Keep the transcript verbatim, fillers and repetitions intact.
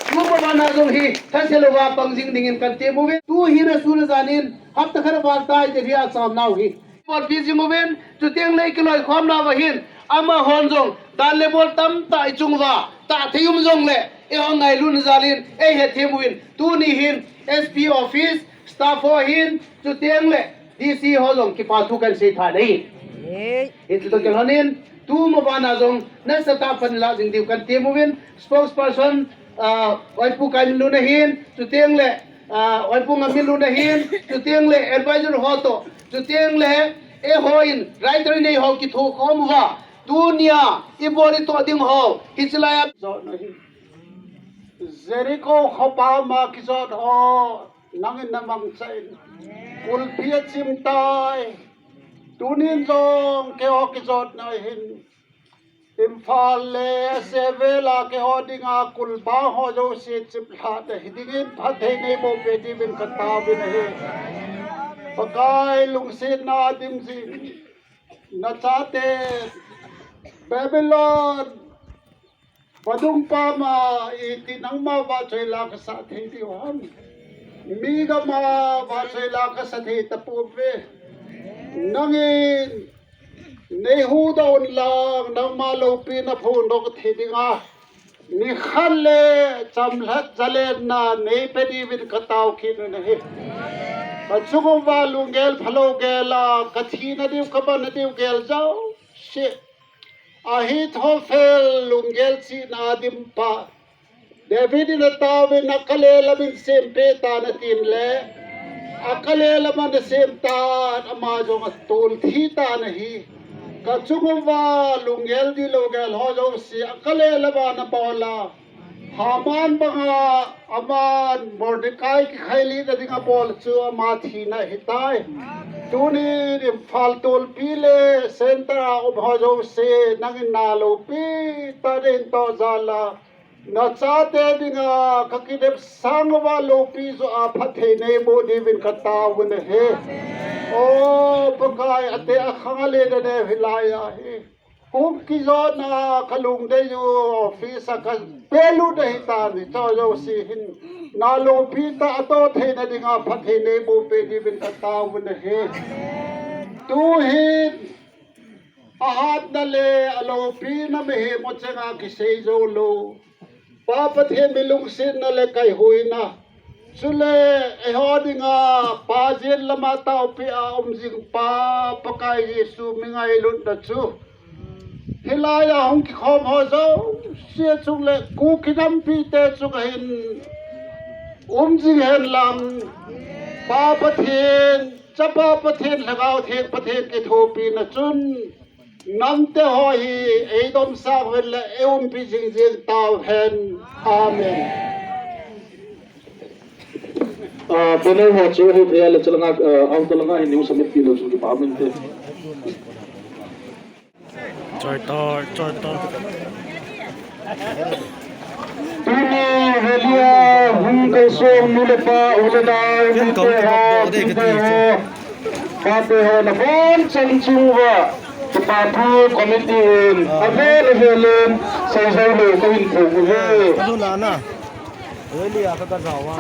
Tuma bana jong hi, thase louva pang jing dingin kan temuvin. Tu hi na sun a janin, hapta khat val tai te hi a cham nau hi. Bolpi jing uvin, chuteng le i kiloikhomna uva hin, amahon jong, dan le bol tamtah i chung uva, tah thei um jongle, eihon ngailutna jalin, eihet them uvin, tuni hin, S P office, staff ho hin, chuteng le, D C ho jong kipa thu kan sei tha nei. Ei. Hichu toh kilhonin, tuma bana jong, nasatah a pan la jing diu kan temuvin, spokesperson, ah, Vaipu Kaiminlun ahin, chuteng le, ah, Vaipu Ngamminlun ahin, chuteng le advisor ho toh, chuteng le eiho in writer nei ho kithokhom uva, tunia i bol i toh ding ho, hiche laiya. Jericho khopama kijot ho, nangin na mangcha in. Kulpi achim tai. Tunin jong keiho kijotna hin Imphal le asevela keiho dinga kulbang ho jouse chiplhah na hidingin phatthei neiboh peh diuvin kataovin ahi. Pakai lungsetna dim jing. Nachate Babylon vadung pama iti nangma vahchoi la kasah thei diu ham? Mi gama vahchoi la kasa thei tapouve. Nangin neihuhdoh un lang, nangma loupina phongdoh thei dinga nikhat le chamlhat zalenna neipe diuvin katao kit un ahi. Kachung uva lunggel phalou gel a, kathina diu, kabanna diu gel jouse, Ahithophel lunggel chihna a dimpa. David in ataovin, akale lamin sempeh tan atin le, akale lama nasem tan, ama jong atolthi tan ahi. Kachung uva lunggel dihlou gel ho jouse, akale lama nabol a, Haman banga aman Mordecai kikhailihna dinga bol chu ama thina ahitai. Tunin Imphal tulpi le center a um ho jouse, nangin na loupi tah in toh jal a, nachate dinga kakidep sang uva loupi joh a phatthei neiboh diuvin kataovin ahi. O Pakai, ate akhang a le naneo hilai ahi. Hung kijotna kalungdei u office a kapelut ahitan, hicho jouse hin na loupi tah a toh theina dinga phatthei neiboh peh diuvin kataovin ahi. Tuhin ahatna le aloupina mihem u chenga kisei joulou. Pa Pathen mi lungsetna le kaihuina. Chule eiho dinga Pa jen lama taopi a um jing Pa Pakai Jesu mi ngailutna chu, hilai a hung kikhom ho jouse chung le Kuki nampi te chung a hin um jing hen lang. Pa Pathen, Chapa Pathen, Lhagao Theng Pathen kithopina chun Nangte ho hi eidomsah uvin le eiumpi jingjing tauhen. Amen. Ah, banner ho chu hithei a le chalanga, ah, outer langa hin neu submit pi leu chun kipa um inte. Choi to, choi to. Tuni rally a hung kalsong nu le pa, u le nau, mite ho, tinte ho, pate ho, nabonchauva Kipapu Committee in avel avel in seijou lou kahin thum uve. Ka lhun a na. Rally a ka ka jao a.